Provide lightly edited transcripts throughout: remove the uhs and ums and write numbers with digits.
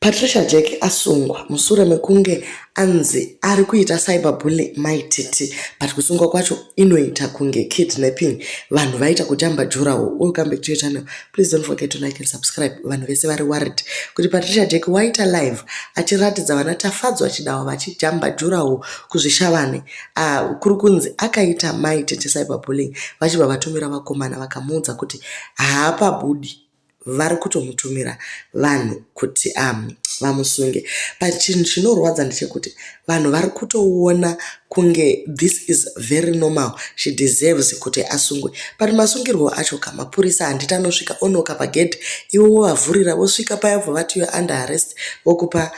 Patricia Jack asungwa mushure mekunge anzi ari kuita cyber bully Mai Titi, but kusungwa kwacho inoita kunge kidnapping. Vanhu vaita kujamba durawall. Welcome back to your channel. Please don't forget to like and subscribe. Vanhu vese vari worried kuti Patricia Jack waita live achiratidza vana Tafadzwa Chidawa vachijamba durawall kuZvishavane. Kuri kunzi akaita Mai Titi cyber bullying, vachibva vatumira vakomana vakamuudza kuti haapabudi, vari kutomutumira vanhu kuti vamusunge. But chinhu chinorwadza ndechekuti vanhu vari kutoona kunge this is very normal, she deserves kuti asungwe. But masungirwo acho ka, mapurisa handiti anosvika onoka pagedhi, ivo vovavhurira, vosvika paya vobva vati, "You under arrest," vokupa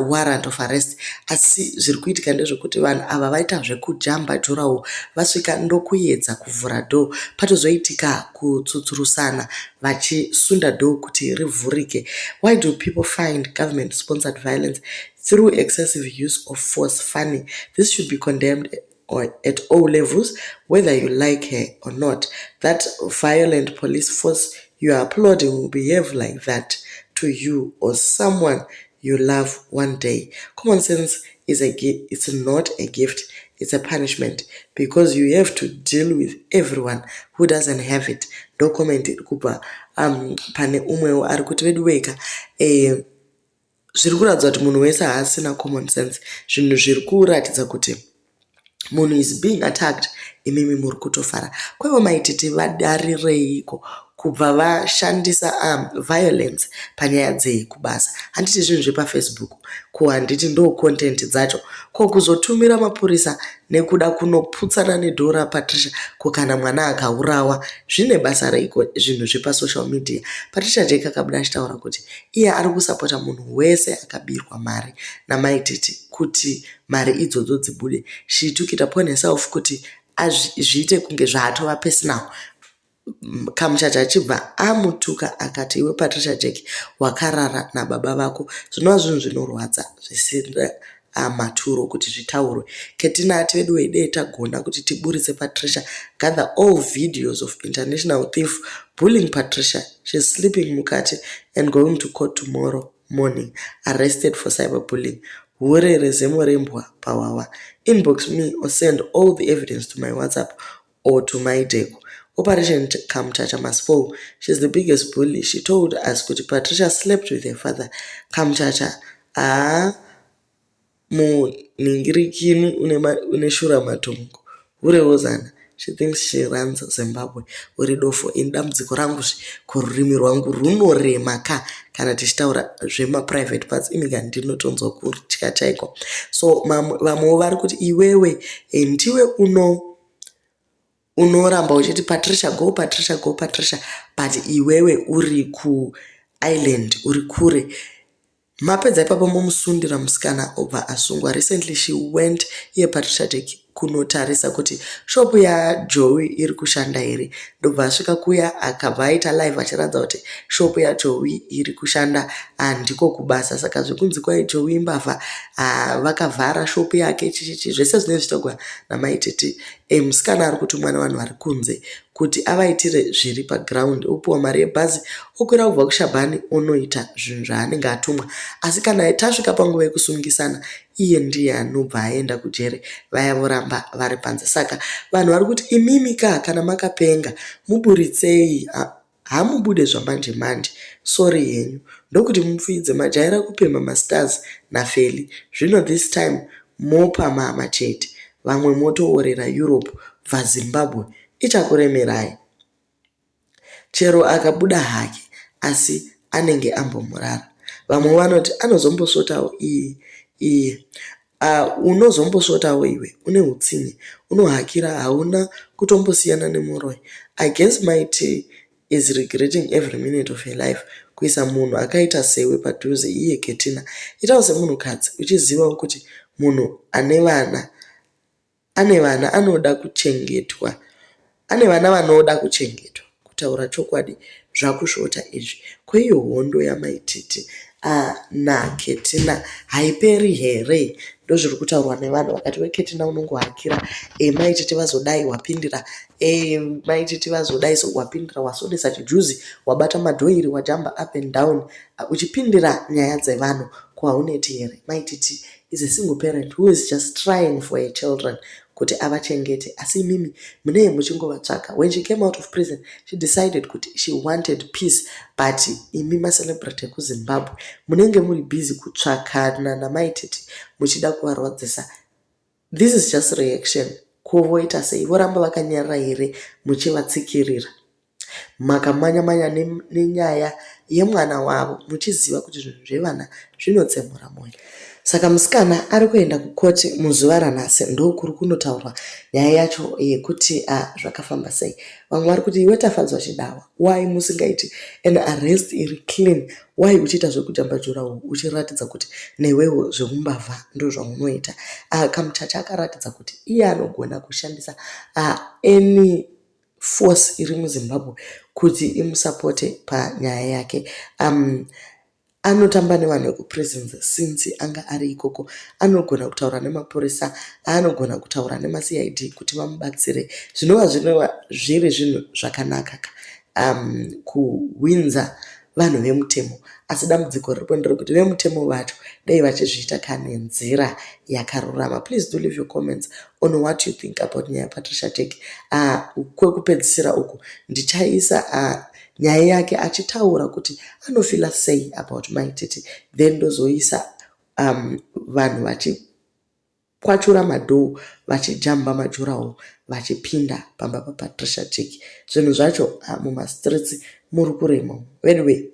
warrant of arrest. Asi zviri kuitika ndezvekuti vanhu ava vaita zvekujamba durawall, vasvika ndokuedza kuvhura door, patozoitika kutsutsurusana vachisunda door kuti rivhurike. Why do people find government sponsored violence through excessive use of force funny? This should be condemned or at all levels, whether you like her or not. That violent police force you are applauding will behave like that to you or someone you love one day. Common sense is a gift. It's not a gift, it's a punishment, because you have to deal with everyone who doesn't have it. Ndo comment iri kubva pane umwewo ari kuti, vedu weka, zviri kuratidza kuti munhu wese haasina common sense. Zvinhu zviri kuratidza kuti munhu is being attacked, imimi muri kutofara. Kwaivo Maititi vadarireiko kubva vashandisa violence panyaya dzekubasa? Handiti zvinhu zvepaFacebook ko? Handiti ndo content dzacho ko? Kuzotumira mapurisa nekuda kunoputsana nedoor raPatricia, ko kana mwana akaurawa, zvine basa reiko zvinhu zvepasocial media? Patricia Jack akabuda achitaura kuti iye ari kusapota munhu wese akabirwa mari naMaititi kuti mari idzodzo dzibude. She took it upon herself kuti zviite kunge zvaatova personal. Kamuchacha achibva amutuka akati, "Iwe Patricia Jack, wakarara nababa vako," zvinova zvinhu zvinorwadza zvisina maturo kuti zvitaurwe. Ketina ati, "Vedu wedee, tagona kuti tiburitse Patricia. Gather all videos of international thief bullying Patricia. She's sleeping mukati and going to court tomorrow morning, arrested for cyber bullying. Hure rezemo rembwa pawawa. Inbox me or send all the evidence to my WhatsApp or to my deco. Operation Kamchacha must fall. She's the biggest bully. She told us kuti Patricia slept with her father. Kamchacha haa munhingirikini une shura matongo. Hure wozana. She thinks she runs Zimbabwe. Uri dofo." Ini dambudziko ranguzve kururimi rwangu runorema ka kana tichitaura zvemaprivate parts. Imika, ndinotonzwa kutya chaiko. So vamwewo vari kuti, iwewe ndiwe uno unoramba uchiti, "Patricia go, Patricia go, Patricia," but iwewe uri kuIreland, uri kure. Mapedza ipapo momusundira musikana obva asungwa. Recently she went, iye Patricia Jack, kunotarisa kuti shopu yaJoey iri kushanda here, ndobva asvika kuya akabva aita live achiratidza kuti shopu yaJoey iri kushanda, ndiko kubasa. Saka zvekunzi kwai Joey imbavha, vakavhara shopu yake, chichichi, zvese zvinenge zvichitaurwa naMaititi. Musikana ari kutumwa nevanhu vari kunze kuti avaitire zviri paground, opiwa mari yebhazi, okwira kubva kuShabhani, onoita zvinhu zvaanenge atumwa. Asi kana tasvika panguva yekusungisana, iye ndiye anobva aenda kujere, vaya voramba vari panze. Saka vanhu vari kuti, imimi ka, kana makapenga muburitsei, hamubude zvamanje manje. Sorry henyu, ndokuti mupfidze. Majaira kupemha mastars naFeli, zvino this time mopa mama chete, vamwe motoorera Europe. Bva Zimbabwe ichakuremerai. Chero akabuda hake, asi anenge ambomurara. Vamwe vanoti anozombosvotawo iye. Unozombosvotawo iwe, une utsinye, unohakira, hauna kutombosiyana nemuroi. I guess Maiti is regretting every minute of her life kuisa munhu akaita sewe padhuze. Iye Ketina, itawo semunhukadzi uchizivawo kuti munhu ane vana, ane vana anoda kuchengetwa, ane vana vanoda kuchengetwa. Kutaura chokwadi, zvakusvota izvi. Kweiyo hondo yaMaititi. naKetina haiperi here? Ndozviri kutaurwa nevanhu vakati weKetina unongohakira Mai Titi vazodai wapindira, Mai Titi vazodai so wapindira, wasonesa chijuzi, wabata madhoiri, wajamba up and down uchipindira nyaya dzevanhu. Ko hauneti here? Mai Titi is a single parent who is just trying for her children kuti avachengete, asi imimi munee muchingovatsvaka. When she came out of prison, she decided kuti she wanted peace, but imi macelebrity ekuZimbabwe munenge muri busy kutsvakana naMai Titi muchida kuvarwadzisa. This is just reaction. Ko voita sei? Voramba vakanyarara here muchivatsikirira? Makamanya-manya nenyaya yemwana wavo muchiziva kuti zvinhu zvevana zvinotsemura mwoyo. Saka musikana ari kuenda kukoti muzuva ranhasi, ndokuri kunotaurwa nyaya yacho yekuti zvakafamba sei. Vamwe vari kuti, iwe Tafadzwa Chidawa, why musingaiti an arrest iri clean? Why uchiita zvekujamba jurawo uchiratidza kuti newewo zveumbavha ndozvaunoita? Kamuchacha akaratidza kuti iye anogona kushandisa any force iri muZimbabwe kuti imusapote panyaya yake. Anotamba nevanhu vekuprisons since anga ari ikoko. Anogona kutaura nemapurisa, anogona kutaura nemaCID kuti vamubatsire, zvinova zviri zvinhu zvakanaka kuhwinza vanhu vemutemo. Asi dambudziko riripo nderekuti vemutemo vacho dai vachizviita kanenzira yakarurama. Please do leave your comments on what you think about nyaya yaPatricia Jack. Kwekupedzisira uku ndichaisa nyaya yake achitaura kuti anofila sei about Mai Titi, then ndozoisa vanhu vachikwachura madhoo, vachijamba majurawo, vachipinda pamba paPatricia Jack. Zvinhu zvacho mumastreets muri kurema anyway.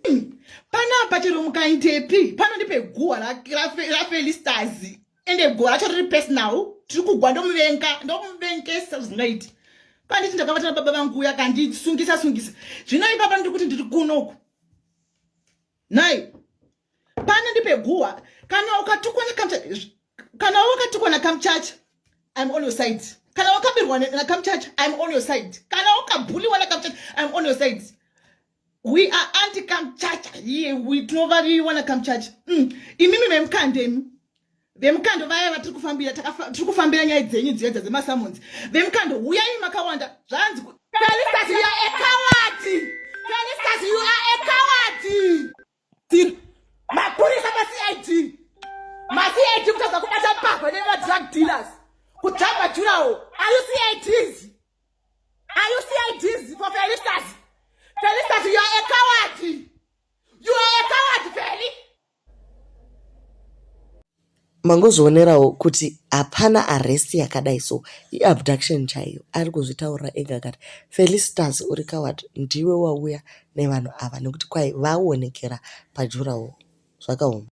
Panapa chero mukaitepi, pano ndipeguhwa raFelistas, ende guhwa racho riri personal. Tiri kugwa, ndomuvenga, ndomuvengesa zvingaiti. Panditi ndakavata nababa vangu uya kandisungisa sungisa. Zvino ipapa ndiri kuti ndiri kunoku nai, pano ndipeguhwa. Kana ukatukwa, kana wakatukwa naKamuchacha, I'm on your side. Kana wakabirwa naKamuchacha, I'm on your side. Kana wakabhuliwa naKamuchacha, I'm on your side. We are anti Kamuchacha here. Tinovariwa naKamuchacha. Imimi vemukandemi, vemukando vaya vatiri kufambira, tiri kufambira nyaya dzenyu dziya dzemasummons. Vemukando, uyai makawanda. Zvanzi, Felistas, you are a coward. Felistas, you are a coward. Mapurisa, maCID, maCID kutadza kubata mbavha nemadrug dealers, kujamba jurawo. Are you CIDs? Are you CIDs for Felistas? Felistas, you are a coward. You are a coward, Feli. Mangozvionerawo kuti hapana arrest yakadai, so iabduction chaiyo. Ari kuzvitaurira ega akati, "Felicitas, uri coward, ndiwe wauya nevanhu ava," nekuti kwai vaonekera pajurawo. Zvakaoma.